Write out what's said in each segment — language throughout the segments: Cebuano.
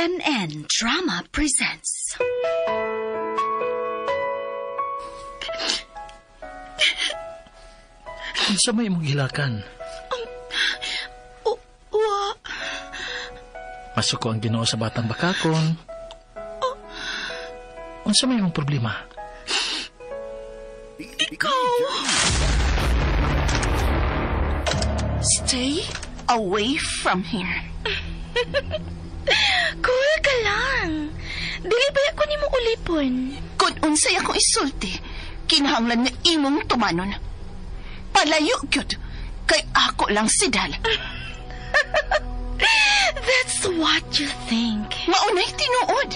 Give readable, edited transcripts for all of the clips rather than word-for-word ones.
RMN Drama presents. Unsa may imong gilakan? Wa. Masuko ang Ginoo sa batang bakakon. Unsa may imong problema? Ikaw. Stay away from here. Cool ka lang. Dili ba ako nimo ulipon? Kung unsay akong isulti, kinahanglan nga imong tumanon. Palayo gyud, kay ako lang si Dal. That's what you think. Maunay tinuod.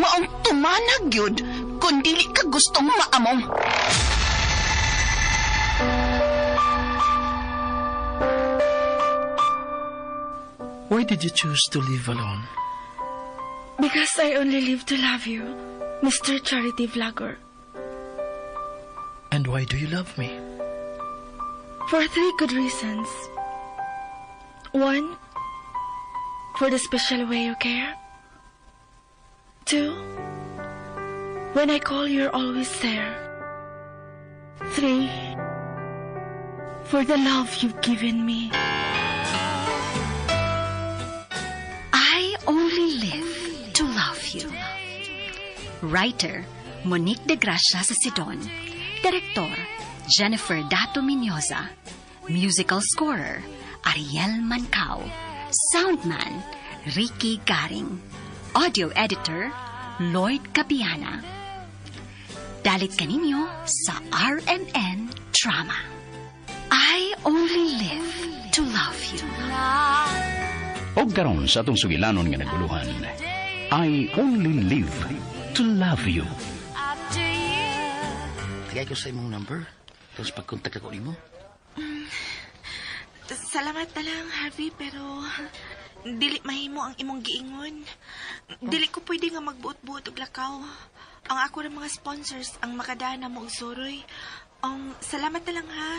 Maong tumanag gyud kung dili ka gustong maamong. Why did you choose to live alone? Because I only live to love you, Mr. Charity Vlogger. And why do you love me? For three good reasons. One, for the special way you care. Two, when I call, you're always there. Three, for the love you've given me. I Only Live to Love You. Writer, Monique de Gracia sa Sidon. Director, Jennifer Dato Miñoza. Musical scorer, Ariel Mancao. Soundman, Ricky Garing. Audio editor, Lloyd Capiana. Dalit kaninyo sa RMN Drama. I Only Live to Love You. Og karon sa atong sugilanon nga naguluhan, I Only Live to Love You. Tagay ko sa imong number. Tapos pag-contact ako nimo. Salamat na lang, Harvey, pero dili mahimo ang imong giingon. Dili ko pwede nga magbuot-buot og lakaw. Ang ako ng mga sponsors ang makadana mo og suroy. Salamat na lang ha.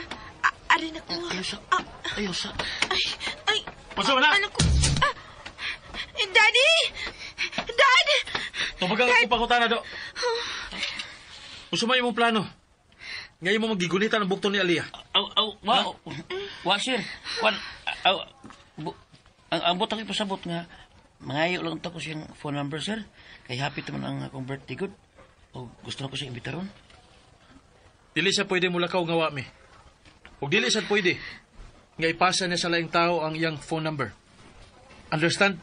Ari na ko. Ayaw sa... Ah, Ayaw sa... ay, ay. Unsa man na? Ano ko? Ah, Daddy! Dad! Tubagang ako pangutana do. Unsa may imong plano? Ngayon mo magigunitan ang bukton ni Aliyah. Aw, aw, wa, wa, sir. Wan, aw, ang butang ipasabot nga, mangayo lang ta ko siyang phone number, sir. Kay happy man ang akong birthday good. O gusto na ko siyang imbitaron. Dili siya pwede mulakaw nga wa mi. Ug dili siya pwede nga ipasa niya sa laing tao ang iyang phone number. Understand?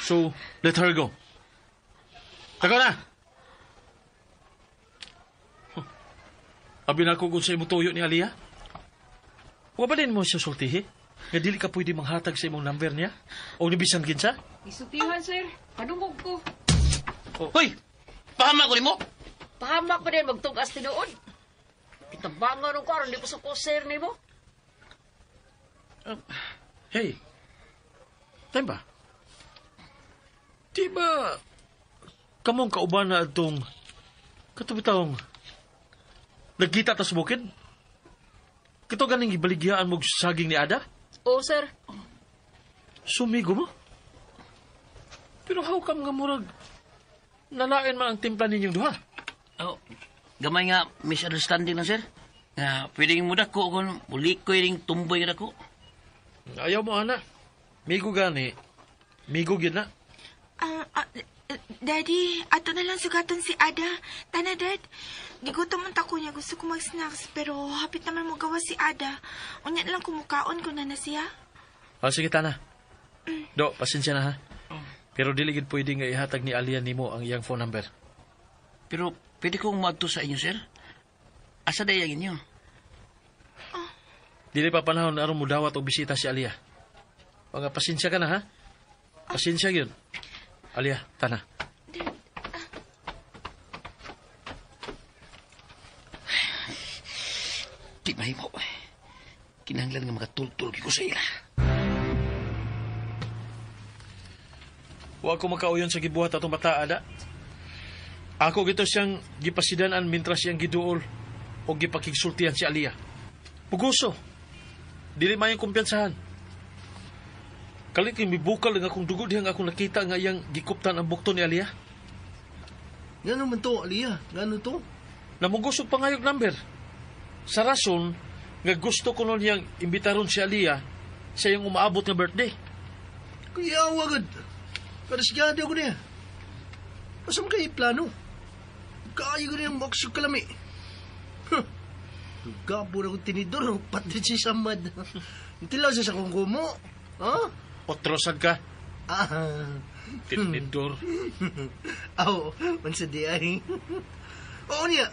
So, let her go. Takaw na! Huh. Abi na ko kung sa imong tuyo ni Aliyah. Wa ba din mo siya sultihi? Nga dili ka pwede manghatag sa imong number niya? O nibisan kinsa? Isultihan, sir. Padungog ko. Oh. Hoy! Pahama ko nimo! Pahamak pa din magtugas tinuod. Kitabangan ko aron di ko sa ko, sir, nimo. Hey, time ba? Di ba kamong kauban na itong katubitawng nagkita ta sa bukid? Kito ganing ibaligyaan mo saging ni Ada? Oo, sir. Sumigo mo? Pero how come nga murag nalain man ang timpla ninyong duha? Oh, gamay nga misunderstanding lang, sir. Nga, pwede mo dako kung muli ko yung tumboy nga dako. Ayaw mo, ana. Migo gani. Migo gyud na. Daddy, ato na lang sugaton si Ada. Tana, Dad. Gigutom man ta ko niya. Gusto ko mag-snacks, pero hapit naman mo gawa si Ada. Unya na lang kumukaon ko na na siya. Ah, sige, Tana. Do, pasensya na ha. Pero dili gid pwede nga ihatag ni Aliyah nimo ang iyang phone number. Pero pwede kong maadto sa inyo, sir? Asa day ang inyo? Dili pa panahon aron mo dawat og bisita si Aliyah. Mga pasensya ka na ha. Pasensya gyud. Aliyah, Tana. Di mahimo. Kinahanglan nga makatultul ko sa ila. Wa ko makauyon sa gibuhat atong bata, Ada. Ako gito siyang gipasidanan mintras siyang giduol o gipakigsultihan si Aliyah. Puguso. Dili mayong kumpiyansahan. Kalit kay mibukal ang akong dugo dihang akong nakita nga iyang gikuptan ang bukto ni Aliyah. Ngano man to, Aliyah? Ngano to? Namugos og pangayog number. Sa rason nga gusto ko nun niyang imbitaron si Aliyah sa iyang umaabot nga birthday. Kuya, agad. Karisyado ko niya. Asa man kayo plano? Kaayo ko niyang maksyo kalami. Huh. Gabo na kong tinidor, pati si Samad. Tilaw siya sa kong kumo. Ha? Otrosan ka. Ah. Tinidor. Aw, man sa di ay. Oo niya.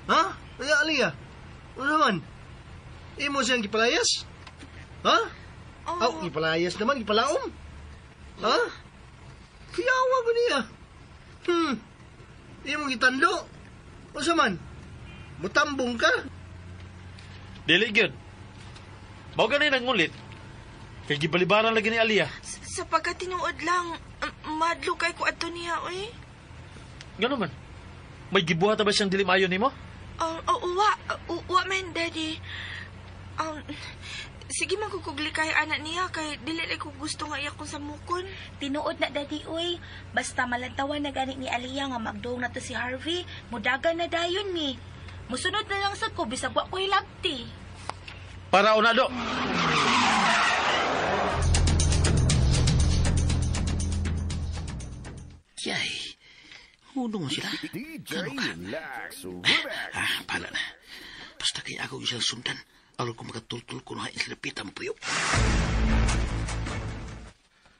Ha? Kaya Aliyah. Ano naman? Imo siyang gipalayas? Ha? Oh, Aw, gipalayas naman, gipalaom. Ha? Kuyawa ko niya. Imo gitando. O sa man? Mutambong ka? Dili gyud. Mao gani nangulit. Kay gibalibaran lagi ni Aliyah. Sa pagkatinuod lang, madlo kay ko adto niya, oy. Ngano man? May gibuhat ba siyang dili maayo nimo? Oh, oh, wa man, Daddy. Sige man ko kugli kay anak niya kay dili lay ko gusto nga iya kong samukon. Tinuod na, Daddy, uy. Basta malantawan na gani ni Aliyah nga magduong na to si Harvey, mudagan na dayon mi. Musunod na lang sad ko bisag wa ko'y labti. Para una do. Yay. Hunong sila. DJ Lex Remix. Ah, pala na. Basta kay ako isang sundan. Aron ko makatultul ko na sila pita mo puyo.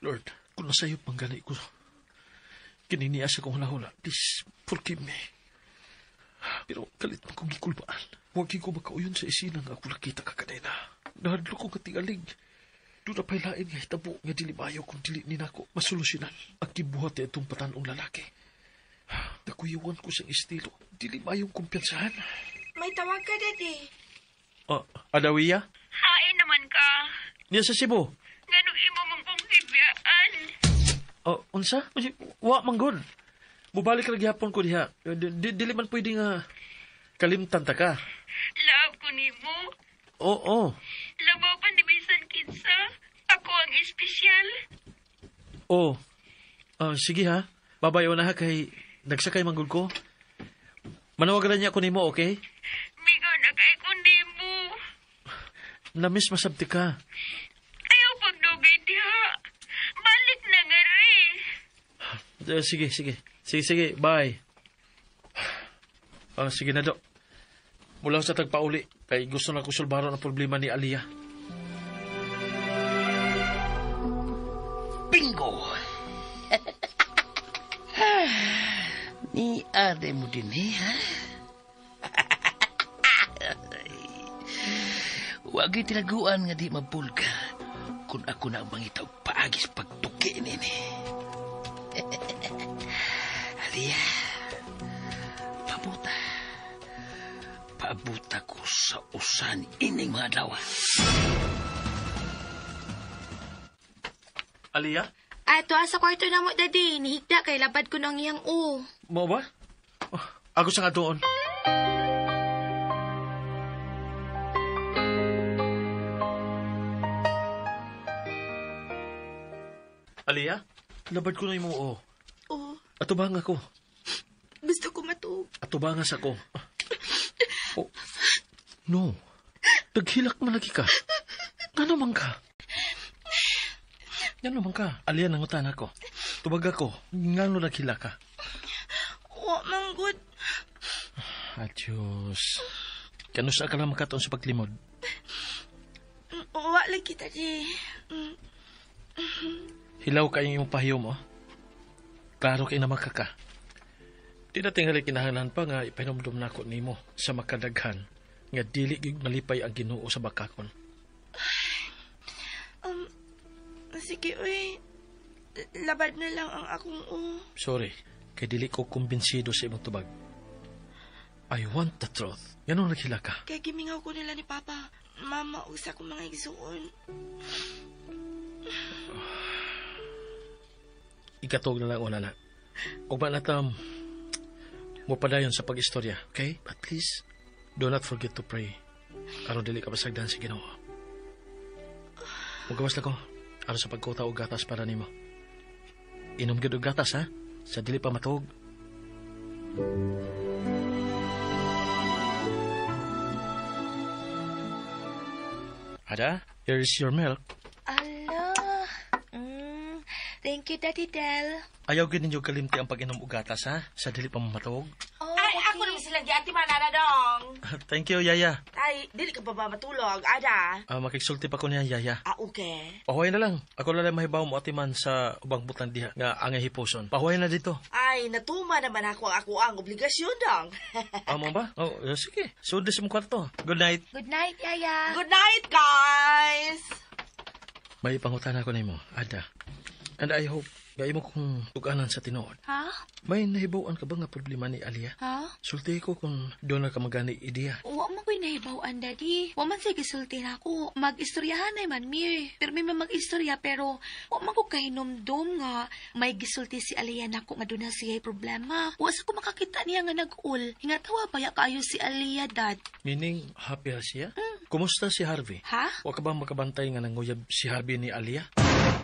Lord, kung nasayop man gani ko, kininiya sa kong hulahula, please forgive me. Pero kalit man kong gikulbaan. Huwag ko makauyon sa isina nga ako nakita ka kanina. Nahadlo ko katingalig. Doon na pa'y lain nga hitabo nga dili maayo kung dili ni nako masolusyonan ang gibuhat itong patanong lalaki. Nakuyawan ko siyang estilo. Dili maayong kumpiyansahan. May tawag ka, Daddy. Oh, Adawiya? Hain naman ka. Niya sa Cebu. Ganong imo mong kong gibiyaan. Oh, unsa? Wa man gud. Mubalik ra gihapon ko diha. Dili man pwede nga kalimtan ta ka. Love ko nimo. Oo. Labaw pa ni bisan kinsa. Ako ang espesyal. Oo. Ah, sige ha. Babayo na ha kay nagsakay man gud ko. Manawagan niya ako nimo, okay? Migaw na kay ko nimo. Namiss masabti ka. Ayaw pagdugay diha. Balik na nga ri. Sige, sige. Sige, sige. Bye. Sige na, do. Mula sa tagpauli, kay gusto na ko sulbaron ang problema ni Aliyah. Bingo! Ni ade mo din eh, ha? Wag tinaguan nga di mabulga kung ako na ang mangita og paagis pagtuki nini. Aliyah, pabuta. Pabuta ko sa usan ining mga adlaw. Aliyah? Ato, sa kwarto na mo, Daddy. Nihigda kay labad ko ng iyang u. Mo ba? Oh, ako sa nga doon. Aliyah? Labad ko na yung oo. Oh, Atubang ako. gusto ko matuog. Atubangas ako. Oh. No. Naghilak man lagi ka. Ngano man ka? Ngano man ka? Aliyah, nangutan ako. Tubag ako. Ngano naghilak ka? Wa man gud. Adios. Kano sa ka lang makataon sa paglimod? Wa lagi Daddy. Hilaw ka yung imong pahiyo mo. Klaro kay na makaka. Di na tingali kinahanglan pa nga ipahinumdum nako nimo sa makadaghan nga dili gyud malipay ang Ginoo sa bakakon. Sige, uy. Labad na lang ang akong u. Sorry, kay dili ko kumbinsido sa imong tubag. I want the truth. Ganun naghila ka. Kay gimingaw ko nila ni Papa. Mama, ug sa akong mga igsuon. Ikatog na lang una na. Ug ba natam mo padayon sa pag-istorya, okay? But please, do not forget to pray. Aron dili ka pasagdan sa Ginoo. Mugawas na ko. Aron sa pagkuta og gatas para nimo. Inom gyud og gatas, ha? Sa dili pa matuog. Ada, here's your milk. Ala. Thank you, Daddy Del. Ayaw gyud ninyo kalimti ang pag-inom og gatas, ha? Sa dili pa matuog. Oh, Ay, ako naman silang giati manana dong. Thank you, Yaya. Ay, dili ka pa ba matulog, Ada? Makigsulti pa ko niya, Yaya. Ah, okay. Pahuway na lang. Ako na lang mahibaw mo atiman sa ubang butang diha nga angay hipuson. Pahuway na dito. Ay, natuma naman ako ang ako ang obligasyon dong. Amo ba? Oh, sige. Sud sa mong kwarto. Good night. Good night, Yaya. Good night, guys! May pangutana ko nimo, Ada. And I hope gay mo kong tuganan sa tinuod. Ha? May nahibaw-an ka ba nga problema ni Alia? Ha? Sulti ko kung doon na ka magani ideya. Wa man ko'y nahibaw-an, Daddy. Wa man siya gisulti na ako. Mag-istoryahan ay man mi. Pero may mag-istorya pero wa man ko kahinumdum nga may gisulti si Alia nako nga doon na siya'y problema. Wa sa ko makakita niya nga nag-ul. Hingatawa pa ya kaayo si Alia, Dad. Meaning, happy ra siya? Kumusta si Harvey? Ha? Wa ka ba makabantay nga nanguyab si Harvey ni Alia?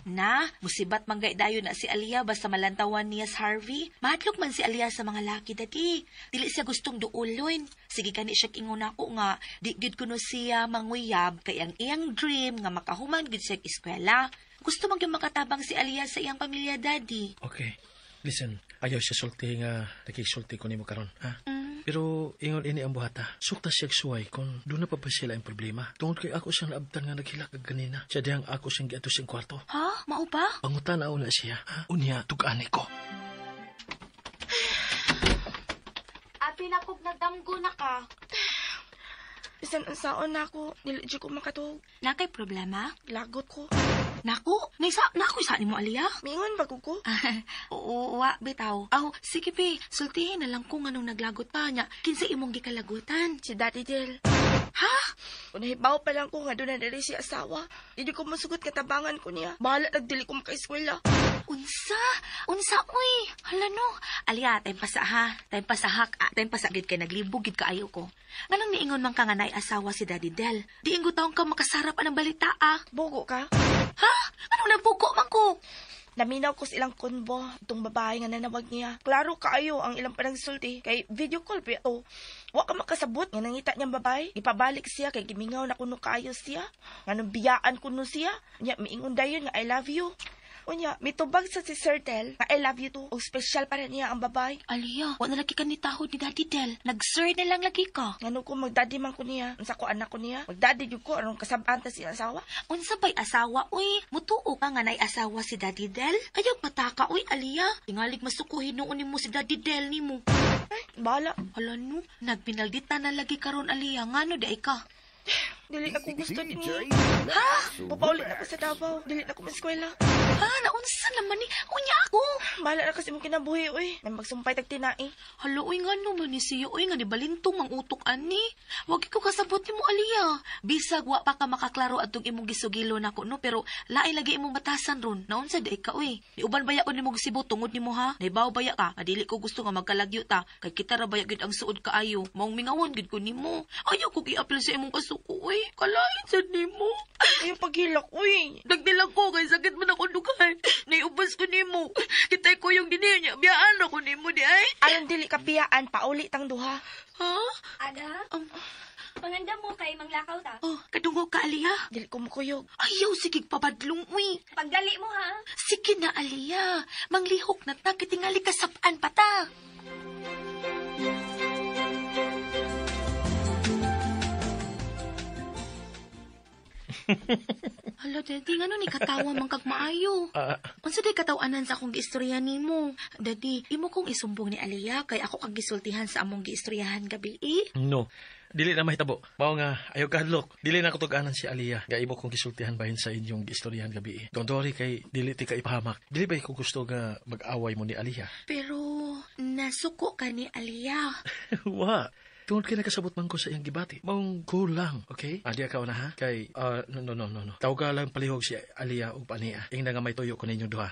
Na, musibat manggay dayon na si Alia basta malantawan niya sa Harvey. Mahadlok man si Alia sa mga laki, Daddy. Dili siya gustong duulon. Sige gani siya ingon ako nga di gyud kuno siya manguyab kay ang iyang dream nga makahuman gyud siya eskwela. Gusto man gyud makatabang si Alia sa iyang pamilya, Daddy. Okay. Listen, ayaw siya sulti nga nakisulti ko nimo karon, ha? Pero ingon ini ang buhata. Sukta siya suway kung doon na pa ba sila ang problema. Tungod kay ako siyang naabtan nga naghilak kag ganina. Siya diyang ako siyang giadto siyang kwarto. Ha? Mao ba? Pangutan na una siya. Ha? Unya, tug-ani ko. Abi na kog nagdamgo na ka. Bisan ang saon na ako, dili jud ko makatug. Na kay problema? Lagot ko. Naku, naisa, naku isa nimo Alia. Mingon ba ko? Oo, wa bitaw. Aw, sige be, sultihin na lang kung anong naglagot pa niya. Kinsa imong gikalagutan? Si Daddy Del. Ha? Unahibaw pa lang ko nga doon na diri si asawa. Dili ko masugot katabangan ko niya. Bahala nagdili ko makaeskwela. Unsa? Unsa, uy? Hala no. Alia, time pa sa ha. Time pa sa hak. Time pa sa gid kay naglibog gid kaayo ko. Nganong niingon man ka nga naay asawa si Daddy Del? Di inggo taong ka makasarap anang balita ah. Bugo ka? Ha? Anong nabugo man ko? Naminaw ko sa ilang konbo, itong babae nga nanawag niya. Klaro kaayo ang ilang panagsulti, kay video call pa ito. Wa ka makasabot nga nangita niyang babae. Ipabalik siya kay gimingaw na kuno kaayo siya. Nga nung biyaan kuno siya, niya miingon dayon nga I love you. Unya, mitubag sa si Sir Del nga I love you too. Og special para niya ang babae. Alia, wa na lagi ka ni tahod ni Daddy Del. Nag-sir na lang lagi ka. Ngano ko magdaddy man ko niya. Unsa ko anak ko niya. Magdaddy gyud ko aron kasabaan ta siya asawa. Unsa bay asawa, uy? Mutuo ka nga nay asawa si Daddy Del? Ayaw pataka, uy, Alia. Tingalig masukuhin noon nimo si Daddy Del nimo. Ay, bahala. Hala no, nagpinaldita na lagi karon Alia. Ngano di ay ka? Dili na ko gusto ni. Ha? Papaulit na ko sa Davao. Dili na ko ma-eskwela. Ha? Naunsa naman ni? Unya ako. Bahala na kasi mong kinabuhi, uy. May magsumpay tag tinai. Hala, uy, nga naman ni siya, uy, nga ni balintong mang utok ani. Wag ko kasabot nimo, Alia. Bisag, wa pa ka makaklaro atong imong gisugilo nako, no? Pero lain lagi imong batasan ron. Naunsa di ka, uy. Niuban baya ko nimo gisibo tungod nimo, ha? Naibaw baya ka. Adili ko gusto nga magkalagyo ta. Kay kita ra baya gid ang suod kaayo. Maong mingawon gid ko nimo. Ayaw ko giapil sa imong kasuko, uy. Kalain sad nimo. Ayaw paghilak, uy. Nagdilang ko kay sakit man ako dughan. Naiubas ko nimo. Kitay ko yung dinhi niya. Biyaan ako nimo di ay. Ayon dili ka biyaan, pauli tang duha. Ha? Ada? Panganda mo kay manglakaw ta. Oh, kadunggo ka, Alia. Dili ko mukuyog. Ayaw, sige pabadlong, uy. Pagdali mo, ha? Sige na, Alia. Manglihok na ta, kitingali ka sapaan pa ta. Hala, Daddy, ngano ni katawa man kag maayo? Unsa day kataw-anan sa akong giistorya nimo? Daddy, imo kong isumbong ni Alia kay ako kag gisultihan sa among giistoryahan gabi eh. No. Dili na mahitabo. Mao nga ayaw kahadlok. Dili na ko tug-anan si Alia. Nga imo kong gisultihan bahin sa inyong giistoryahan gabi eh. Don't worry kay dili ti ka ipahamak. Dili ba ko gusto nga mag-away mo ni Alia? Pero nasuko ka ni Alia. Wa. Tungod kay nakasabot man ko sa iyang gibati. Maong kulang, okay? Adi ka na ha? Kay, no, no, no, no. Tawga lang palihog si Alia ug paniya. Ingna nga may tuyo ko ninyong duha.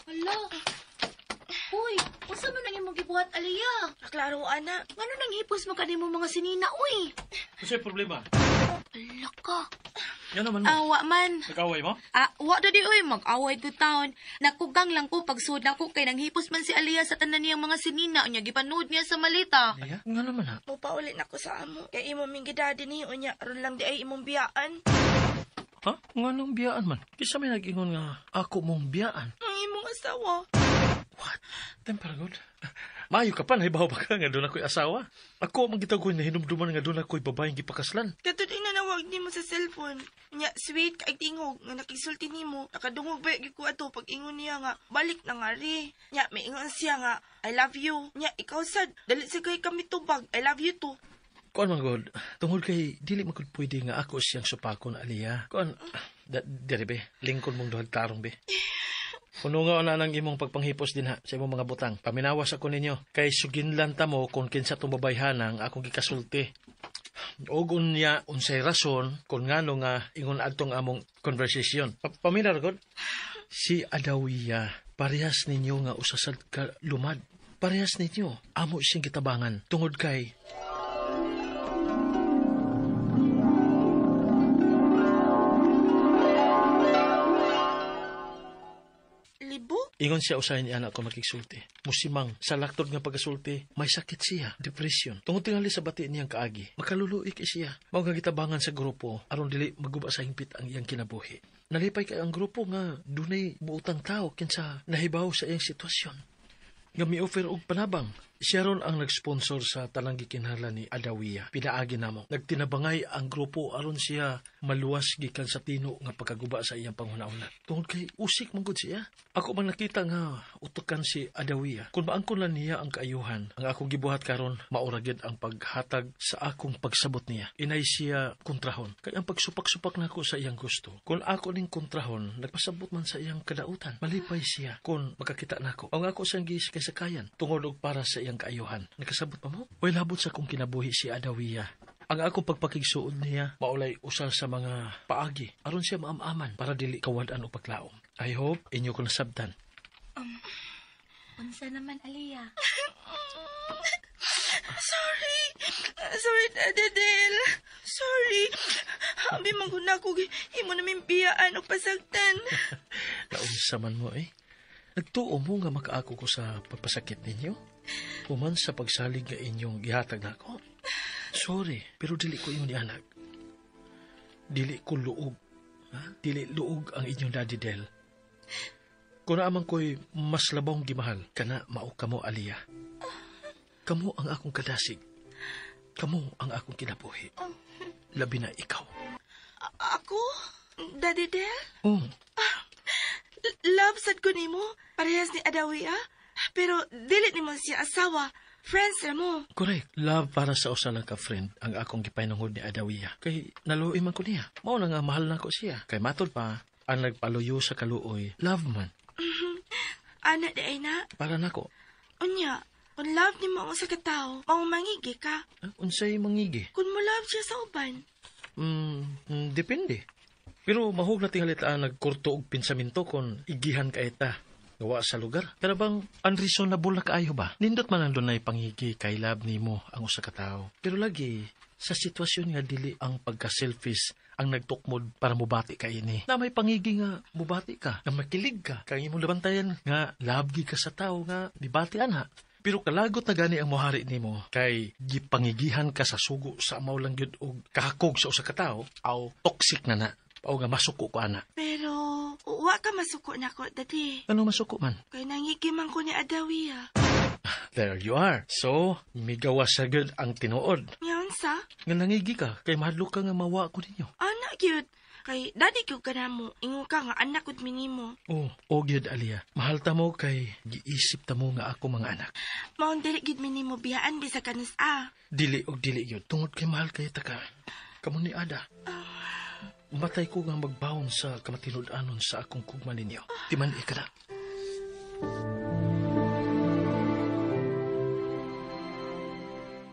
Hala. Uy, unsa man ang imong gibuhat, Aliyah? Naklaro, ana. Ngano nang hipos mo kanimo mga sinina, uy? Unsay problema? Ala ka. Yan naman mo. Awa man. Nag-away mo? Ah, wa dadi oy, mag-away to town. Nakugang lang ko pagsud nako kay nanghipos man si Aliyah sa tanan niyang mga sinina unya gipanood niya sa malita. Aliyah? Nga naman ha. Mupaulit na ko sa amo. Kay imo ming gidadi ni unya aron lang di ay imong biyaan. Ha? Nga nang biyaan man. Kisa may nag-ingon nga ako mong biyaan. Ang imong asawa. What? Tempera good. Maayo ka pa, nahibaw ba ka nga doon ako'y asawa? Ako ang gitag ko nahinumduman nga doon ako'y babaeng gipakaslan. Katod inanawag nimo sa cellphone. Nya sweet kay tingog nga nakisulti nimo. Nakadungog ba gyud ko ato pag ingon niya nga balik na nga ri. Nya miingon siya nga I love you. Nya ikaw sad dali sa kay kami tubag. I love you too. Kuan man god, tungod kay dili man gud pwede nga ako siyang supakon Aliya. Kuan diri be, lingkod mong duhag tarong be. Kuno nga na nang imong pagpanghipos din ha sa imong mga butang. Paminawas ako ninyo kay suginlan ta mo kung kinsa tong babayhanang akong gikasulti. Og unya unsay rason kung ngano nga ingon adtong among conversation. Paminar god. Si Adawiya, parehas ninyo nga usa sad ka lumad. Parehas ninyo amo siyang gitabangan tungod kay Ingon siya usahin niya anak ko makigsulti. Musimang, sa laktod nga pagkasulti, may sakit siya, depression. Tungod tingali sa bati niyang kaagi, makaluluik siya. Mao nga gitabangan sa grupo, aron dili maguba sa hingpit ang iyang kinabuhi. Nalipay kay ang grupo nga dunay buotang tao kinsa nahibaw sa iyang sitwasyon. Nga mi-offer og panabang. Siya ron ang nag-sponsor sa tanang gikinahanglan ni Adawiya. Pinaagi namo. Nagtinabangay ang grupo aron siya maluwas gikan sa tino nga pagkaguba sa iyang panghuna-una. Tungod kay usik man gud siya. Ako man nakita nga utokan si Adawiya. Kung maangkon lang niya ang kaayuhan, ang akong gibuhat karon maura gyud ang paghatag sa akong pagsabot niya. Inay siya kontrahon. Kay ang pagsupak-supak nako sa iyang gusto. Kung ako ning kontrahon, nagpasabot man sa iyang kadautan. Malipay siya kung makakita nako. Ang ako siyang gisakay-sakayan tungod og para sa iyang kaayuhan. Nakasabot pa mo? Way labot sa akong kinabuhi si Adawiya. Ang akong pagpakigsuod niya maulay usa sa mga paagi aron siya maam-aman para dili kawad-an og paglaom. I hope inyo ko nasabtan. Unsa naman, Aliyah? Sorry. Sorry, Daddy Del. Sorry. Abi man gud nako imo na biyaan og pasagtan. Naunsa man mo eh. Nagtuo mo nga makaako ko sa pagpasakit ninyo? Human sa pagsalig nga inyong gihatag nako. Sorry, pero dili ko ingon ni anak. Dili ko luog. Ha? Dili luog ang inyong Daddy Del. Kung naamang ko'y mas labong gimahal, kana mao kamo, Aliyah. Kamo ang akong kadasig. Kamo ang akong kinabuhi. Labi na ikaw. Ako? Daddy Del? Oh. Love sad ko nimo. Parehas ni Adawiya. Pero dili nimo siya asawa. Friends ra mo. Correct. Love para sa usa lang ka friend ang akong gipainungod ni Adawiya. Kay naluoy man ko niya. Mao na nga mahal na ko siya. Kay matod pa, ang nagpaluyo sa kaluoy, love man. Ana di ay na. Para nako. Unya, kung love nimo ang usa ka tawo, mao mangigi ka. Unsay mangigi? Kung mo love siya sa uban. Depende. Pero mahug na tinghalitaan nagkurto og pinsaminto kon igihan ka ita. Gawa sa lugar. Pero bang unreasonable na kaayo ba? Nindot man ang dunay pangigi kay love nimo ang usa ka tawo. Pero lagi sa sitwasyon nga dili ang pagka-selfish ang nagtukmod para mubati ka ini. Na may pangigi nga mubati ka, nga makilig ka, kay imong labantayan nga love gi ka sa tawo nga dibati ana. Pero kalagot na gani ang mohari nimo kay gipangigihan ka sa sugo sa amaw lang gyud og kahakog sa usa ka tawo, aw toxic na na. O nga masuko ko ana. Pero wa ka masuko nako, Daddy. Ano masuko man? Kay nangigi man ko ni Adawiya. There you are. So, migawa sa gud ang tinuod. Ngayon sa? Nga nangigi ka, kay mahadlok ka nga mawa ko ninyo. Ana gyud. Kay daddy gyud ka na mo. Ingon ka nga anak gud minimo. Oh, o gyud Aliyah. Mahal ta mo kay giisip ta mo nga ako mga anak. Maong dili gyud minimo biyaan bisag kanus a. Dili og dili gyud. Tungod kay mahal kay ta ka. Kamo ni Ada. Matay ko nga magbaon sa kamatinud-anon sa akong kugma ninyo. Timan ka na.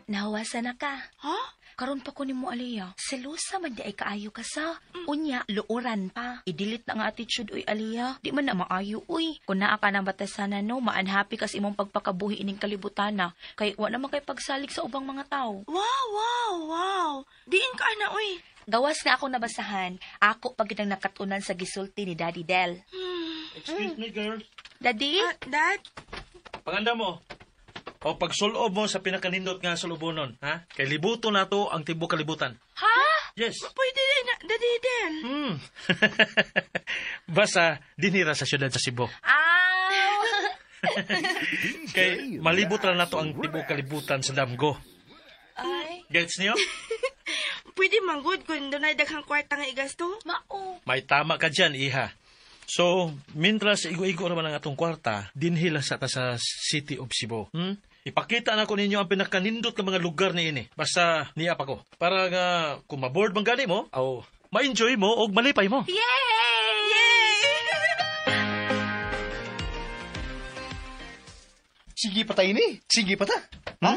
Nahuwasan na ka. Ha? Karon pa ko nimo Aliyah. Selosa man di ay kaayo ka sa. Unya, luoran pa. I-delete na nga attitude uy Aliyah. Di man na maayo uy. Kung naa ka ng batasanan no, ma-unhappy kas imong pagpakabuhi ining kalibutan na. Kay wa naman kay pagsalig sa ubang mga tao. Wow, wow, wow. Diin ka na, uy. Gawas nga akong nabasahan, ako pag kitang nakatunan sa gisulti ni Daddy Del. Excuse me, girl. Daddy? Dad? Panganda mo. O pagsulob mo sa pinakanindot nga sulubonon, ha? Kay libuto na to ang tibuok kalibutan. Ha? Yes. Pwede din na, Daddy Del. Basta dinira sa siyudad sa Cebu. Ah! Kay malibot ra nato ang tibuok kalibutan sa damgo. Ay. Gets niyo? Pwede manggod kung dunay daghang kwarta nga igasto. Mao. May tama ka dyan, iha. So, mintras igo-igo naman ang atong kwarta, dinhi lang sa ta sa City of Cebu. Ipakita na ko ninyo ang pinakanindot ng mga lugar ni ini. Basta niya pa ko. Para nga, kung maboard man gani mo, o ma-enjoy mo o malipay mo. Yay! Yay! Sige patay ni. Sige pa ta. Ha?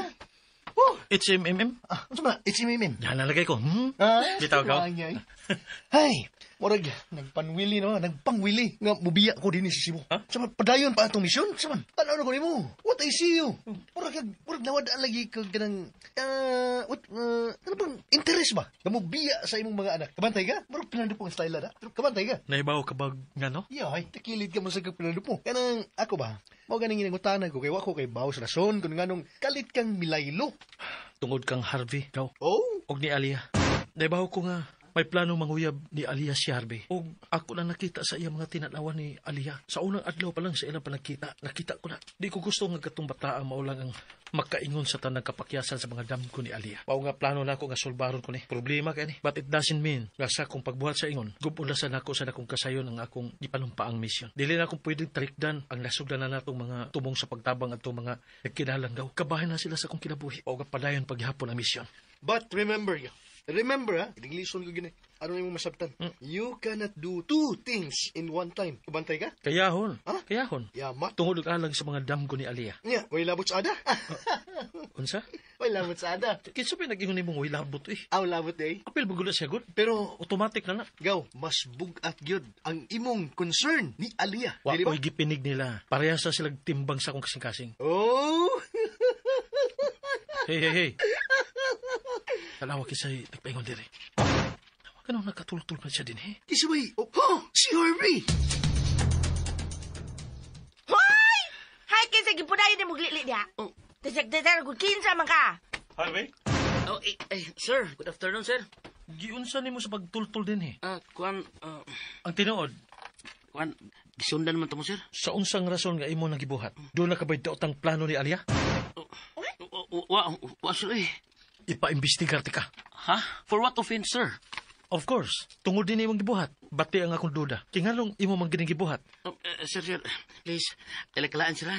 Oh. HMMM? Ah, ano ba? HMMM. Yan nalagay ko. Ah, Bitaw ka? ay. Ay, murag nagpanwili no, nagpangwili nga mubiya ko dinhi sa Cebu. Ha? Sa padayon pa atong misyon, sa man. Tan-aw na ko nimo. What I see you. Murag murag nawad lagi kag kanang what ano bang interest ba? Nga mubiya sa imong mga anak. Kabantay ka? Murag pinandupo ang style na. Kabantay ka? Naibaw ka ba nga, no? Yeah, ay, takilid ka mo sa pinandupo. Kanang ako ba? Mao ganing inangutana ko kay wa ko kay baw sa rason kung nganong kalit kang milaylo. Tungod kang Harvey, gaw. Oh, Og ni Alia. Naibaw ko nga, may plano manguyab ni Alia si Harvey. Og ako na nakita sa iya mga tinanawan ni Alia. Sa unang adlaw pa lang sa ilang panagkita, nakita ko na. Di ko gusto nga katong bataa mao lang ang makaingon sa tanang kapakyasan sa mga damgo ni Alia. Mao nga plano nako nga sulbaron ko ni. Problema kay ni. But it doesn't mean nga sa akong pagbuhat sa ingon, gubon na sa nako sa nakong kasayon ang akong gipanumpaang misyon. Dili na akong pwedeng talikdan ang nasugdan na natong mga tumong sa pagtabang atong mga nagkinalang daw. Kabahin na sila sa akong kinabuhi. O nga padayon paghapon ang misyon. But remember, ya. Remember, ha? Inglison ko gini. Ano yung masabtan? You cannot do two things in one time. Kabantay ka? Kayahon. Ha? Kayahon. Yama. Tungod og alang sa mga damgo ni Alia. Nya, way labot sa ada. Unsa? Way labot sa ada. Kinsa pa nag-ingon nimong way labot eh. Aw labot eh. Apil ba siya gud? Pero Automatic na na. gaw, mas bugat gyud ang imong concern ni Alia. Wa Dili ba? ko'y gipinig nila. Parehas sa silang timbang sa akong kasing-kasing. Oh! Hey, hey, hey. Tanawa kisay nagpaingon diri. Kanong nagkatultol pa siya din eh. Kisabay, oh, oh, si Harvey! Hoy! Hay, kinsa gipunayon ni muglili diha. Oh. Tasag tasag kung kinsa man ka. Harvey? Oh, eh, eh, sir, good afternoon, sir. Giunsa nimo sa pagtultol din eh. Ah, kuan, ah, Ang tinuod, kuan, gisundan man to mo, sir. sa unsang rason nga imo nagibuhat, doon na kabay daotang plano ni Alia? Wa, wa, sir, eh. Ipaimbestigar ti ka. Ha? For what offense, sir? Of course, tungod din imong gibuhat. Bati ang akong duda. Kingalong imo man gining gibuhat. Oh, eh, sir, sir, please, talakalaan sir, ha?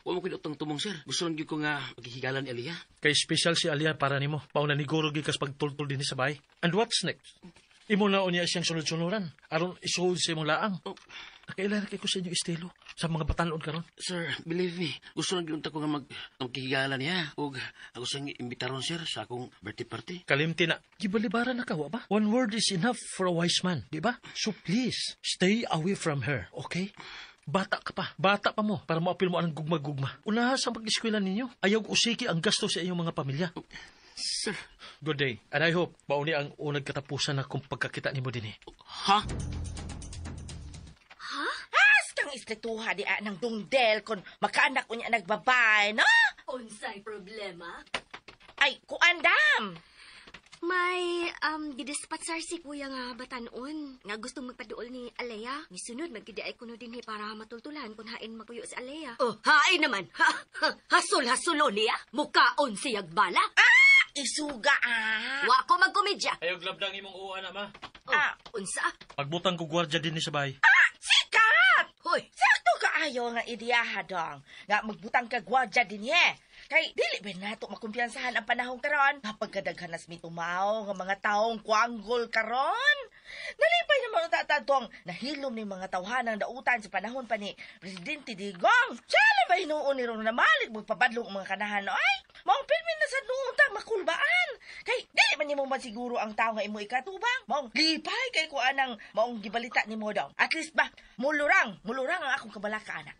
Wa mo utang tumong, sir. Gusto lang gyud ko nga maghihigalan ni Aliyah. Kay special si Alia para nimo. Pauna ni Goro gikas pagtultol dinhi sa bahay. And what's next? Imo na unya siyang sunod-sunuran. Aron isuod sa imong laang. Oh. Nakaila na kay ko sa inyong estilo. Sa mga batanon karon. Sir, believe me, gusto lang gyud ko nga maghihigalan niya. Ug ako siyang imbitaron, sir, sa akong birthday party. Kalimti na. Gibalibaran na ka, wa ba? One word is enough for a wise man, di ba? So please, stay away from her, okay? Bata ka pa. Bata pa mo para maapil mo ang gugma-gugma. Unaha sa pag-eskwela ninyo. Ayaw usiki ang gasto sa inyong mga pamilya. Sir, Good day. And I hope, mauni ang unang katapusan na kung pagkakita nimo din eh. ha? Has kang istrituha di ng dungdel kon makaanak unya nagbabay, no? Unsay problema? Ay, kuandam. May gidispatsar si kuya nga batanon nga gustong magpaduol ni Alea. Misunod magkidi ay kuno dinhi para matultulan kung hain magpuyo si Alea. Oh, hain naman. Ha, ha, hasol hasulo niya. Mukaon siyag bala. Ah, isuga ah. Wa ko magkomedya. Ayaw glabdang imong uwan, ama. Oh, Ah. unsa? Pagbutang ko gwardya din sa bahay. Ah, sikat! Hoy, Sakto kaayo nga ideyaha dong. Nga magbutang ka gwardya din ye. Kay dili ba nato makumpiyansahan ang panahon karon? Kapag kadaghan nas mitumaw nga mga taong kwanggol karon. Nalipay naman ang tatadong nahilom ni mga tawhanang dautan sa panahon pa ni Presidente Digong. Sala ba hinuon ni Ron na malik magpabadlong ang mga kanahan ay? Maong pirmi na sa noon ta makulbaan. Kay dili man nimo masiguro ang tao nga imo ikatubang. Maong lipay kay ko anang maong gibalita nimo daw. At least ba, mulurang ang akong kabalaka ana.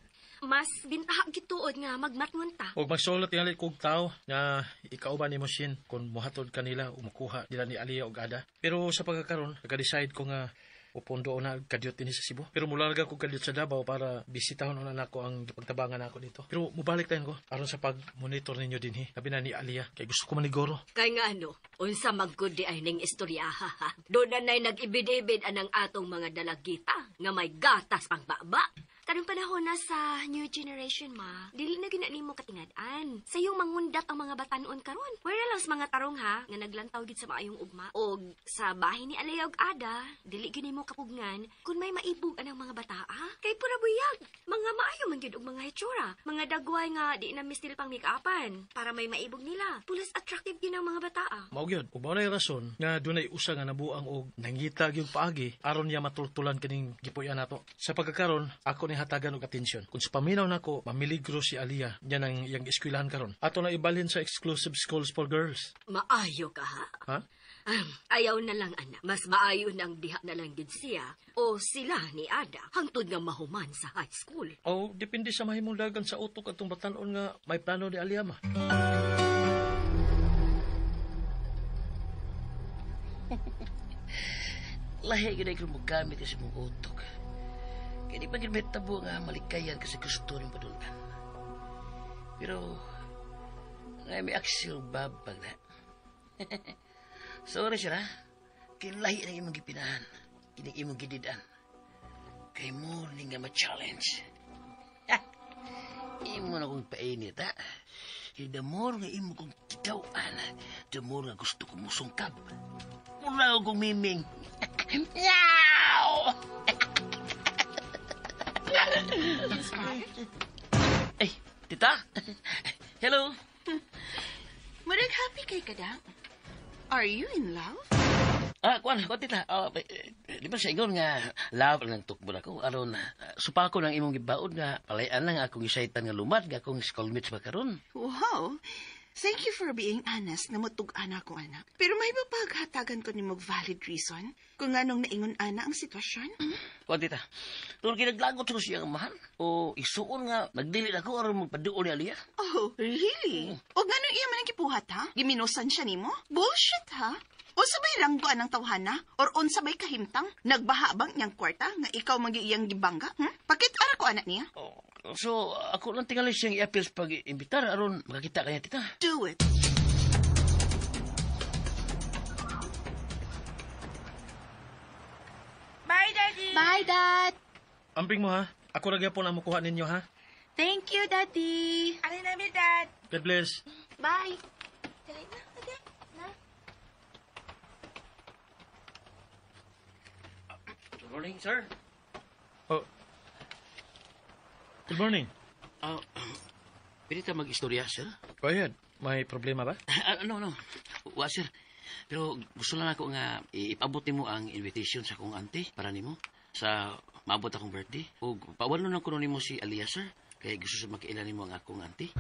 Mas bintaha gituod nga magmatngon ta. Og magsulat tingali kog tao nga ikauban nimo Shin kung mohatod kanila o mokuha nila ni Aliyah og Ada. Pero sa pagkakaron, naka-decide ko nga upondo na kadyot dinhi sa Cebu. Pero mularga ko kadyot sa Davao para bisitahon na nako ang pagtabangan nako dito. Pero mubalik tayon ko aron sa pag-monitor ninyo dinhi. Labi na ni Aliyah kay gusto ko maniguro. Kay nga ano, unsa maggud di ay ning istorya ha. Doon na na'y nag-ibid-ibid anang atong mga dalagita nga may gatas pang baba. Karong panahon na sa new generation, ma, dili na gina nimo katingad-an. Sa iyong mangundap ang mga batanon karon. Wala lang sa mga tarong ha, nga naglantaw gid sa maayong ugma. Og sa bahin ni Alea og Ada, dili gyud nimo kapugngan kung may maibog anang mga bataa. Kay pura buyag, mga maayo man gyud og mga hitsura. Mga dagway nga di na mistil pang make-upan para may maibog nila. Pulos attractive gyud ang mga bataa. Mao gyud, ug mao nay rason nga dunay usa nga nabuang og nangita gyud paagi aron niya matultulan kining gipuy-an nato. Sa pagkakaron, ako ni hatagan og atensyon. Kung sa paminaw nako, mamiligro si Aliyah niya nang iyang eskwelahan karon. Ato na ibalhin sa exclusive schools for girls. Maayo ka ha? Ha? Ayaw na lang anak. Mas maayo nang diha na lang gid siya o sila ni Ada hangtod nga mahuman sa high school. O depende sa mahimong dagan sa utok atong batan-on nga may plano ni Aliyah ma. Lahi gid ay mo gamit kasi mong utok. Kaya di pa gid may tabo nga malikayan kasi gusto ng padulan. Pero nga may aksyon babag na. Sorry siya na. Kinlahi na imong gipinahan. Kining imong gididan. Kay mo ni nga ma-challenge. Imo na kong painit, ha? Kaya the more nga imo kong kitaw-an, the more nga gusto kong musungkab. Mura akong miming. Meow! Ay, tita? Hello? Murag happy kay kada. Are you in love? Kuan, tita. Di ba sa ingon nga love lang tukbon ako aron supako ng imong gibaod nga palayan lang akong isaitan nga lumad nga akong schoolmates ba karon. Wow. Thank you for being honest na mutug-ana ko, anak. Pero may mapaghatagan ko ni mog valid reason kung anong naingon ana ang sitwasyon? Kuan, tita. Tungod kinaglagot ko siyang amahan o isuon nga nagdili ako aron magpaduol ni Aliyah. Oh, really? O ganun iya man ang gipuhat, ha? Giminusan siya nimo? Bullshit, ha? Unsa bay langgo anang tawhana? Or unsa bay kahimtang? Nagbaha bang niyang kwarta nga ikaw magi iyang gibangga? Pakit-ara ko anak niya. Oh, so, ako lang tingali siyang i-appeal sa pag-imbitar aron makakita kanya, tita. Do it. Bye, Daddy. Bye, Dad. Amping mo ha. Ako ra gyapon ang mukuha ninyo ha. Thank you, Daddy. Ano namin, Dad? God bless. Bye. Dali na, okay. Na. Good morning, sir. Oh. Good morning. Pwede ka mag-istorya, sir? Go ahead. May problema ba? No. Wa, sir. Pero gusto lang ako nga ipaabot nimo ang invitation sa akong auntie para nimo sa maabot akong birthday. O pawalo na kuno nimo si Aliyah, sir. Kaya gusto sa makiila nimo ang akong auntie.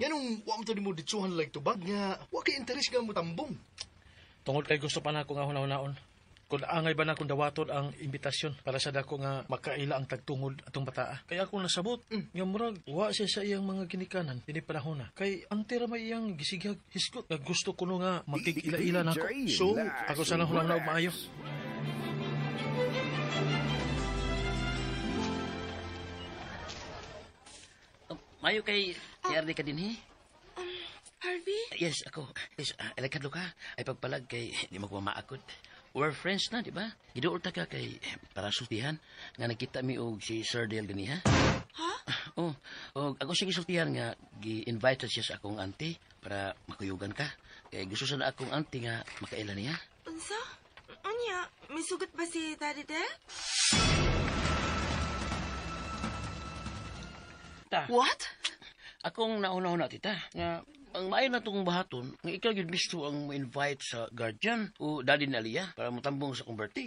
Ganong wa mo to nimo ditsuhan like tubag nga wa kay interes nga mo tambong. Tungod kay gusto pa na ako nga hunahunahon. Kung angay ba na kung dawaton ang imbitasyon para sa dako nga makaila ang tagtungod atong bataa. Kaya ako nasabot, nga murag wa siya sa iyang mga ginikanan dinhi panahon na. Kay antira may iyang gisigyag hisgot nga gusto kuno nga makig-ila-ila nako. So, ako sana hunahuna og maayo. Mayo kay Arnie ka dinhi? Harvey? Yes, ako. Yes, alakadlo ka. Ay pagpalag kay di mo ko maakot. We're friends na, di ba? Giduol ta ka kay para sultihan nga nakita mi og si Sir Dale ganiha. Ha? Oh, og ako siya gisultihan nga gi-invite siya sa akong auntie para makuyugan ka. Kay gusto sana akong auntie nga makaila niya. Unsa? Unya, may sugot ba si Daddy Del? Ta. What? Akong nauna-una, tita, nga ang maayo na itong bahaton, nga ikaw yun gusto ang ma-invite sa guardian o daddy ni Aliyah para motambong sa akong birthday.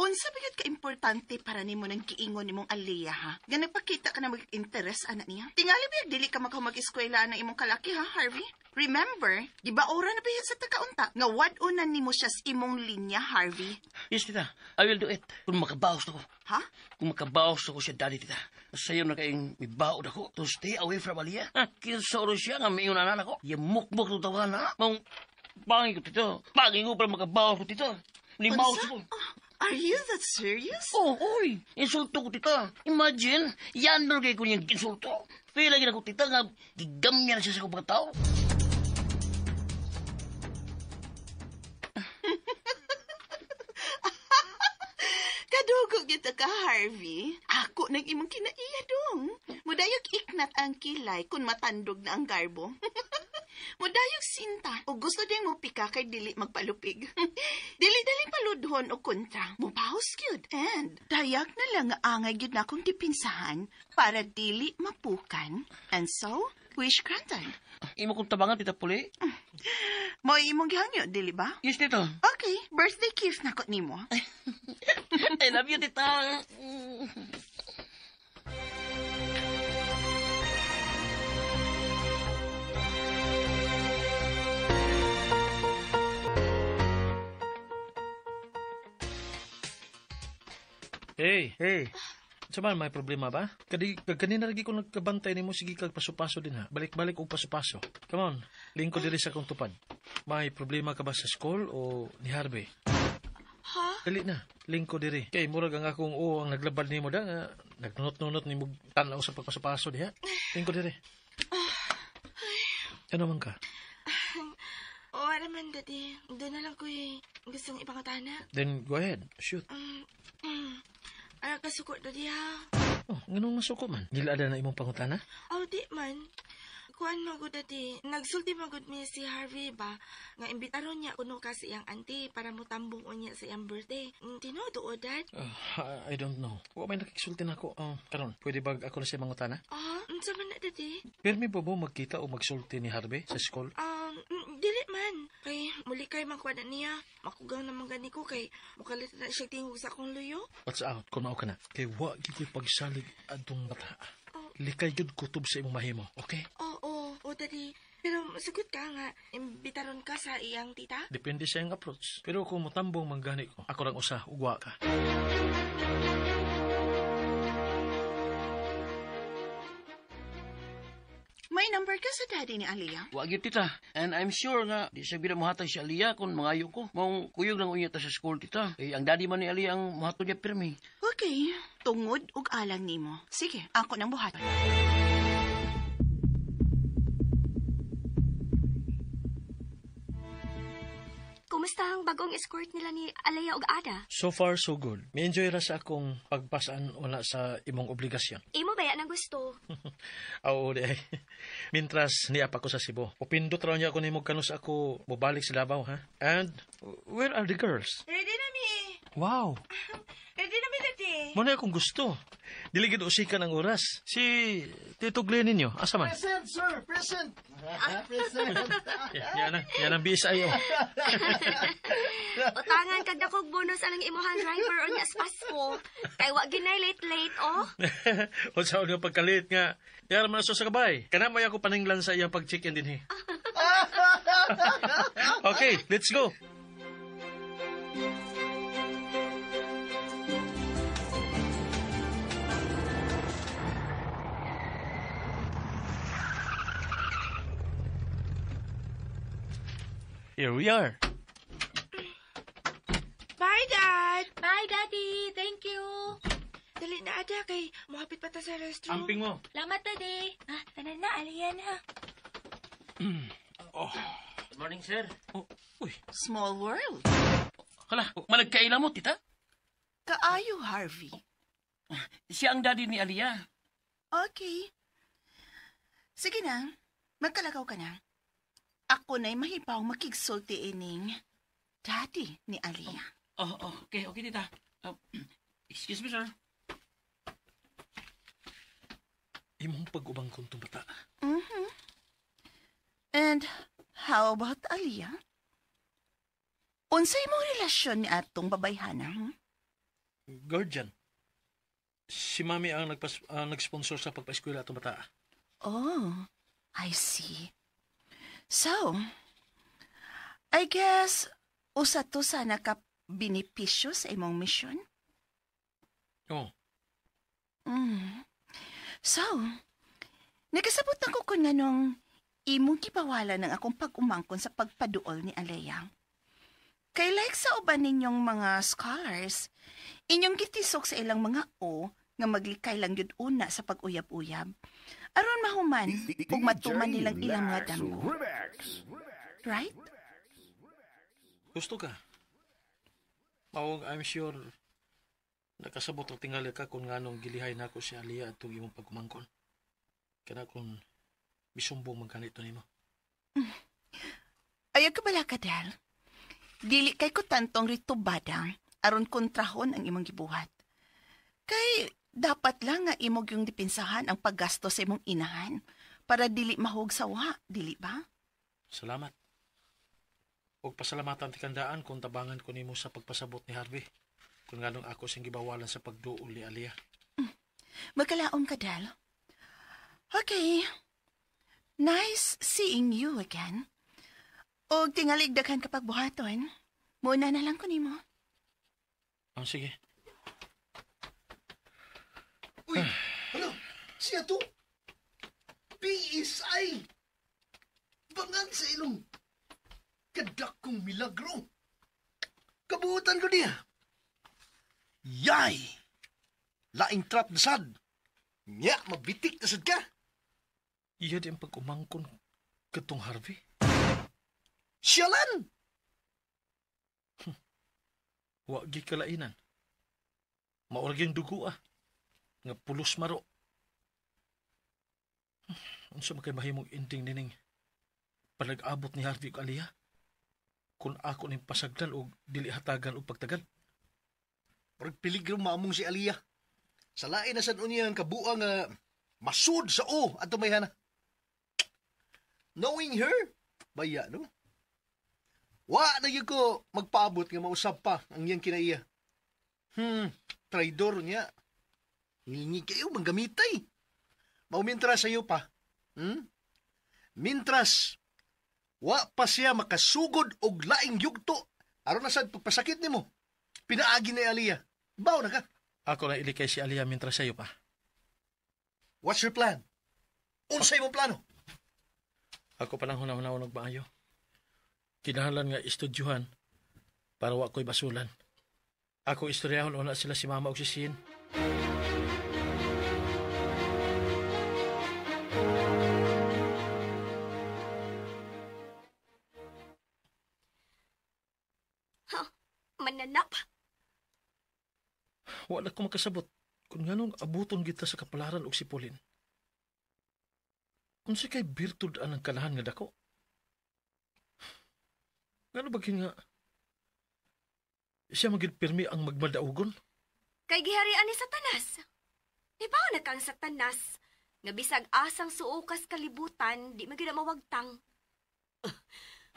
Unsa ba gyud ka importante para nimo nang giingon nimong Aliyah, ha? Nga nagpakita ka na mag-interes anak niya. Tingali ba dili ka makahumag-eskwela ng imong kalaki, ha, Harvey? Remember, gibaora na ba yun sa takaunta? Nga wad-unan nimo siya sa imong linya, Harvey. Yes, tita. I will do it. Kung makabaos ako. Ha? Kung makabaos ako siya, daddy, tita. Sayo na kayong may baod ako to stay away from Aliyah. Ha? Kinsa oras siya nga may ingon ako. Yamukmuk ng tawahan, ha? Mong pangin ko, tito. Pangin ko para makabaos ko, tita. Limaos ko. Are you that serious? Oh, oy. Insulto ko, tita. Imagine, yan na kayo ko niyang insulto. Feel lagi na ko, tita, nga gigamya na siya sa kong pagkatao. Kadugog kita ka, Harvey. Ako nang imong kinaiya dong. Mudayog iknat ang kilay kung matandog na ang garbo. Mudayog sinta o gusto diyang mupika kay dili magpalupig. Dili-dali paludhon o kontra. Mupaos gyud. And dayag na lang nga angay gyud na akong dipinsahan para dili mapukan. And so, wish granted. Imo kong tabangan, Tita Puli. Mo imong gihangyo, dili ba? Yes, Tita. Okay, birthday gift na ko nimo. I love you, Tita. Hey, hey. Sa man, may problema ba? Kadi, kanina lagi ko nagkabantay nimo, sige kag paso-paso din ha. Balik-balik og paso-paso. Come on, lingkod diri sa akong tupad. May problema ka ba sa school o ni Harvey? Ha? Dali na, lingkod diri. Kay murag ang akong oo ang naglabad nimo da nga nagnunot-nunot nimo tan-aw sa pagpaso-paso diha. Lingkod diri. Ano man ka? Oo naman, Daddy. Doon na lang ko eh. Gustong ipangutana. Then go ahead, shoot. Ara kasuko, Daddy, ha? Oh, nganong masuko man? Gilada na imong pangutana? Oh, di man. Kuan mo ko, Daddy. Nagsulti mo gud mi si Harvey ba? Nga imbitaron niya kuno ka sa iyang auntie para mutambong unya sa iyang birthday. Tinuod, Dad? I don't know. Wa may nakiksulti na ako. Karon, pwede ba ako na siya mangutana? Ah, unsa man na, Daddy? Pirmi ba mo magkita o magsulti ni Harvey sa school? Dili man. Kay muli kay makuha na niya. Makugang naman gani ko kay mukalit na siya tingog sa akong luyo. Watch out kung mao ka na. Kay wa gyud ko'y pagsalig adtong bata. Likay gyud kutob sa imong mahimo, okay? Oo, Daddy. Pero sugot ka nga, imbitaron ka sa iyang tita? Depende sa iyang approach. Pero kung mutambong manggani ko, ako lang usa, ugwa ka. May number ka sa daddy ni Aliyah? Wa gyud, tita. And I'm sure nga di siya bira mohatag si Aliyah kung mangayo ko. Mong kuyog lang unya ta sa school, tita. Eh, ang daddy man ni Aliyah ang mohatod niya pirmi. Okay, tungod ug alang nimo. Sige, ako nang buhaton. Kumusta ang bagong escort nila ni Alea ug Ada? So far, so good. Mi-enjoy ra sa akong pagpasaan wala sa imong obligasyon. Imo ba yan ang gusto? Oo, di ay. Mintras niya pa ko sa Cebu. Upindot raw niya ako nimo kanus ako mobalik sa Davao, ha? And where are the girls? Ready na mi. Wow. Ready na mi, Daddy. Mo na akong gusto. Dili gid usikan ang oras. Si Tito Glenn ninyo, asa man? Present, sir! Present! Present! Yan ang BSI, oh. Utangan kag dakog bonus anang imuhang driver unya sa Pasko. Kay wa ginay late-late, oh. O sa nga pagkalit nga. Yara man sa kabay. Kana may ako paninglan sa iyang pag-check-in din, eh. Okay, let's go. Here we are. Bye, Dad! Bye, Daddy! Thank you! Dali na, Ada, kay muhapit pa ta sa restroom. Amping mo. Salamat, Daddy! Ah, tanan na, Aliyah na. Oh. Good morning, sir. Oh, uy. Small world. Hala, malagkaila mo, tita? Kaayo, Harvey. Siya ang daddy ni Aliyah. Okay. Sige na, magkalakaw ka na. Ako na'y mahibaw makigsulti ining daddy ni Aliyah. Oh, okay, okay, tita. Excuse me, sir. Imong pag-ubang kong itong bata. Mm-hmm. And how about Aliyah? Unsay imong relasyon ni atong babayhana? Guardian. Si Mami ang nag-sponsor sa pagpa-eskwela atong bata. Oh, I see. So, I guess, usa to sa nakabenepisyo sa imong mission? Oo. Mm. So, nakasabot na ko kung anong imong gibawalan ng akong pag-umangkon sa pagpaduol ni Alea. Kay like sa uban ninyong mga scholars, inyong gitisok sa ilang mga O nga maglikay lang yun una sa pag-uyab-uyab. Aron mahuman ug matuman nilang ilang mga damgo. Right? Gusto ka. Mawag, I'm sure nakasabot ang tingali ka kung nganong gilihay nako si Alea atong imong pagumangkon. Kana kung misumbong man kanito nimo. Ayaw ka bala ka, Del. Dili kay ko tantong ritubadang aron kontrahon ang imong gibuhat. Kay dapat lang nga imog yung dipinsahan ang paggasto sa imong inahan para dili mahug sa wa, dili ba? Salamat. Og pasalamatan ti kandaan kung tabangan ko nimo sa pagpasabot ni Harvey. Kung nganong ako sing gibawalan sa pagduol ni Alea. Magkalaom ka, Del. Okay. Nice seeing you again. Og tingalig daghan kapag buhaton. Muna na lang ko nimo. Oh, sige. Uy, ano? Siya to? PSI! Bangan sa ilong. Kadakong milagro. Kabuutan ko niya. Yay! Laing trap na sad. Nya, mabitik na sad ka. Iya di ang pag-umangkon katong Harvey. Siyalan! Wa gi kalainan. Maurag yung dugo ah. Nga pulos maro. Unsa man kay mahimong ending nining panag-abot ni Harvey ug Aliyah? Kung ako ning pasagdan og dili hatagan og pagtagal. Murag peligro maamong si Aliyah. Sa lain na sad unya ang kabuang masud sa o adto mayhana. Knowing her, baya no? Wa na gyud ko magpaabot nga mausab pa ang iyang kinaiya. Traidor niya. Ngingi kayo manggamitay. Maumintra sa iyo pa. Mintras, wa pa siya makasugod og laing yugto. Aron na sad pagpasakit nimo. Pinaagi ni Aliyah. Baw na ka. Ako na ilikay si Aliyah mintras sa iyo pa. What's your plan? Unsay imong plano? Ako pa lang hunahuna og maayo. Kinahanglan nga estudyuhan para wa ko'y basulan. Ako istoryahon una sila si Mama og si Sin. Ha, mananap. Wala ko makasabot kung nganong abuton kita sa kapalaran og si Pauline. Unsa kay birtud anang kalahan nga dako? Ngano ba nga siya magid pirmi ang magmadaugon? Kay giharian ni Satanas. Di ba na kang Satanas? Nga bisag asang suokas kalibutan, di magid mawagtang.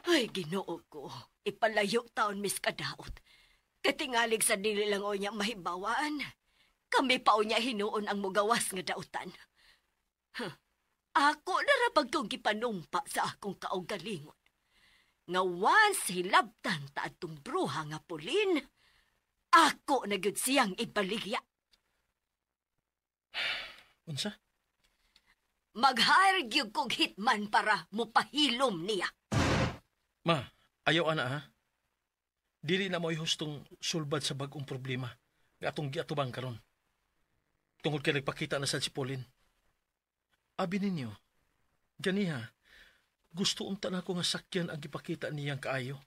Ay, Ginoo ko. Ipalayo taon mis kadaot. Katingalig sa dili lang o niya mahibawaan. Kami pa o niya hinuon ang mugawas nga dautan. Huh. Ako na ra pagkong gipanumpa sa akong kaugalingon. Nga once hilabtan ta atong bruha nga Pauline, ako na gyud siyang ibaligya. Unsa? Mag-hire gyud kog hitman para mopahilom niya. Ma, ayaw ana ha. Dili na mo'y hustong sulbad sa bag-ong problema nga atong giatubang karon. Tungod kay nagpakita na sad si Pauline. Abi ninyo, ganiha, gusto unta na ako nga sakyan ang gipakita niyang kaayo.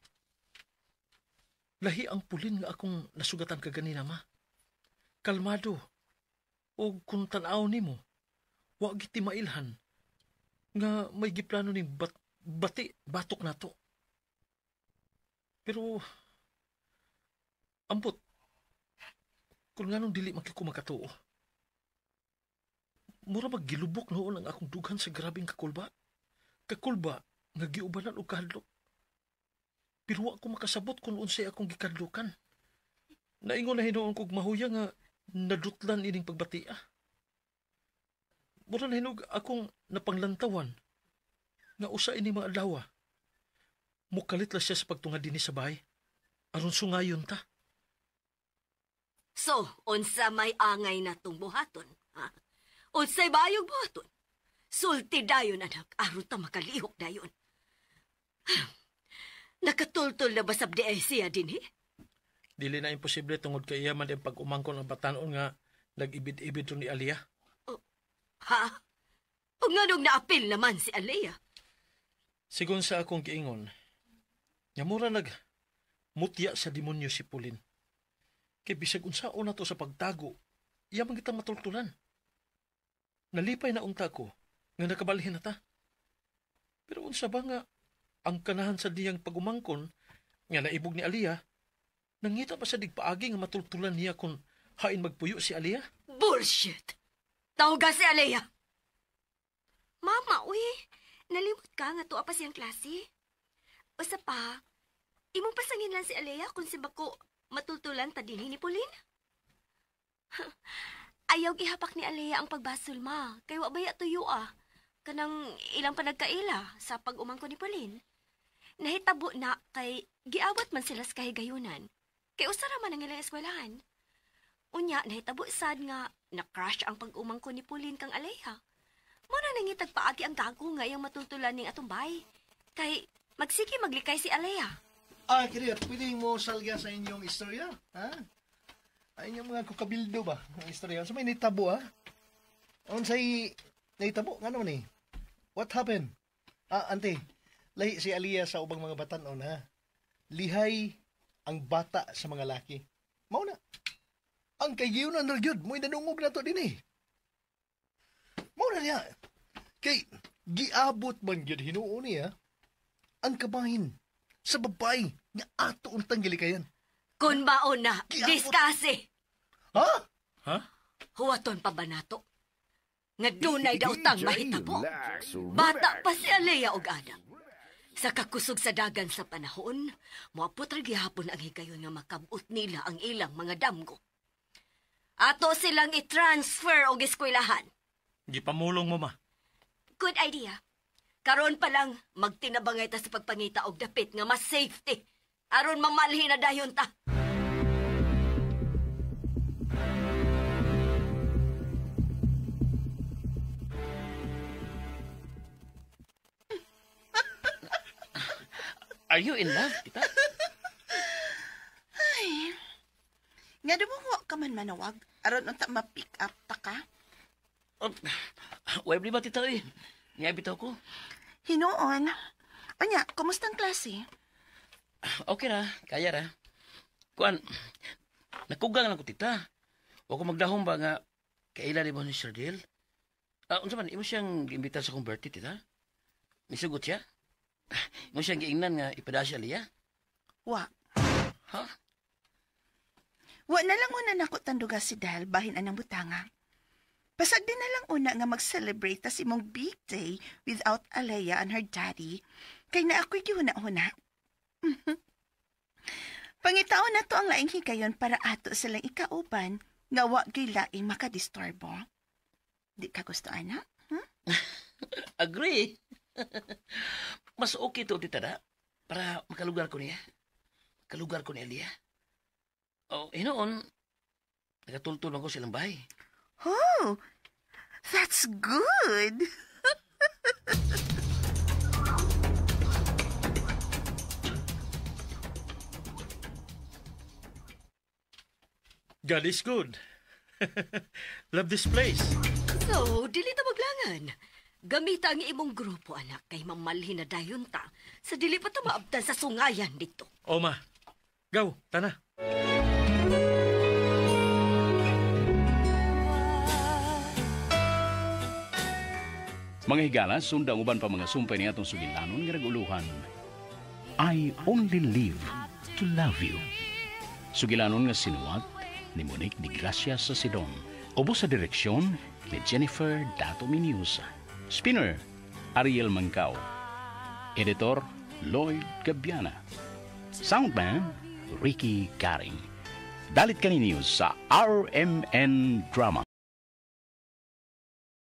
Lahi ang Pauline nga akong nasugatan kaganina, ma. Kalmado. O kung tan-aw nimo, wa giti mailhan nga may giplano ning bati batok nato. Pero ambot kung nganong dili magkikumakatuo. Mura maggilubok noon ang akong dughan sa grabeng kakulba. Kakulba nga giubanan og kahadlok. Pero wa ko makasabot kung unsay akong gikadlukan. Naingon na hinuon kog mahuya nga nadutlan ining pagbatia. Mura na hinog akong napanglantawan nga usa ini mga adlaw. Mukalit la siya sa pagtungad dinhi sa bahay. Aron sungayon ta. So, unsa may angay na tong buhaton? Ha? Unsay bayog buhaton? Sulti dayon, anak. Aron ta makalihok dayon. Nakatultol na ba sabdi ay siya dinhi? Dili na imposible tungod kay iya man ang pag-umangkon ang batanon nga nag-ibid-ibid ni Aliyah. Oh, ha? O nganong naapil naman si Aliyah? Sigon sa akong giingon, nga mura nag mutya sa demonyo si Pauline. Kay bisag unsaon na to sa pagtago, iya man kitang matultulan. Nalipay na unta ko nga nakabalhin na ta. Pero unsa ba nga ang kanahan sa diyang pag-umangkon nga naibog ni Aliyah, nangita pa sa digpaagi nga matultulan niya kung hain magpuyo si Aliyah? Bullshit! Tawga si Aliyah! Mama, uy! Nalimot ka nga tuwa pa siyang klase. Usa pa, imong pasangin lang si Aliyah kung si bako matultulan ta dinhi ni Pauline. Ayaw gihapak ni Aliyah ang pagbasol, ma. Kay wa baya tuyo ah. Kanang ilang panagkaila sa pag-umangko ni Pauline. Nahitabo na kay giawat man sila sa kahigayunan. Kay usa ra man ang ilang eskwelahan. Unya, nahitabo sad nga na-crush ang pag-umangko ni Pauline kang Aliyah. Muna nangitag paagi ang gago nga iyang matultulan ning atong bay. Kay magsige maglikay si Aliyah. Ah, Kiriyat, pwede mo salga sa inyong istorya, ha? Ay, inyong mga kukabildo ba? Ang istorya. Sa may naitabo, ha? Unsay naitabo? Nga naman eh. What happened? Ah, ante, lahi si Aliyah sa ubang mga batanon, ha? Lihay ang bata sa mga laki. Mao na. Ang kaygiyunan na gyud, mo'y nanungog na to din eh. Mao na niya. Kay, giabot man gyud hinuon niya ang kabahin sa babae nga ato untang gilikayan. Kun baon na, diskase. Ha? Ha? Huwaton pa ba nato? Nga dunay daotang mahitabo. Bata pa si Aliyah og Adam. Sa kakusog sa dagan sa panahon, moapot ra gihapon ang higayon nga makabot nila ang ilang mga damgo. Ato silang i-transfer og eskwelahan. Gipamulong mo, ma. Good idea. Karon pa lang, magtinabangay ta sa pagpangita og dapit nga mas safety. Aron mamalhin na dayon ta. Are you in love, tita? Ay, nga mo ka man manawag. Aron unta ma-pick up ta ka. Why ba, tita, eh? Niya bitaw ko. Hinuon. Onya, kumusta ang klase? Okay ra, kaya ra. Kuan, nakugang lang ko, tita. Wa ko magdahom ba nga kaila ni mo ni Sir Dale? Unsa man, imo siyang giimbitar sa akong birthday, tita? Misugot siya? Imo siyang giingnan nga ipada siya liya? Wa. Ha? Wa na lang una nako tanduga si Dale bahin anang butanga. Pasag din na lang una nga mag-celebrate ta si mong big day without Alea and her daddy. Kay na ako'y gihuna-huna. Pangitaon na to ang laing higayon para ato silang ikauban nga wa gyud laing makadisturbo. Di ka gusto, ana? Hmm? Agree. Mas okay to, tita, da? Para makalugar ko niya. Makalugar ko ni Alea. Oh, hinoon, nakatultol ako silang bahay. Oh, that's good. God is good. Love this place. So, dili ta maglangan. Gamita ang imong grupo, anak, kay mamalhin na dayon ta. Sa dili pa ta maabtan sa sungayan dito. O, ma. Gaw, tana. Mga higala, sunda ang uban pa mga sumpay ni atong sugilanon nga naguluhan. I only live to love you. Sugilanon nga sinuwat ni Monique de Gracia sa Sidon. Ubos sa direksyon ni Jennifer Dato Miniusa. Spinner, Ariel Mancao. Editor, Lloyd Gabiana. Soundman, Ricky Garing. Dalit kaninyo sa RMN Drama.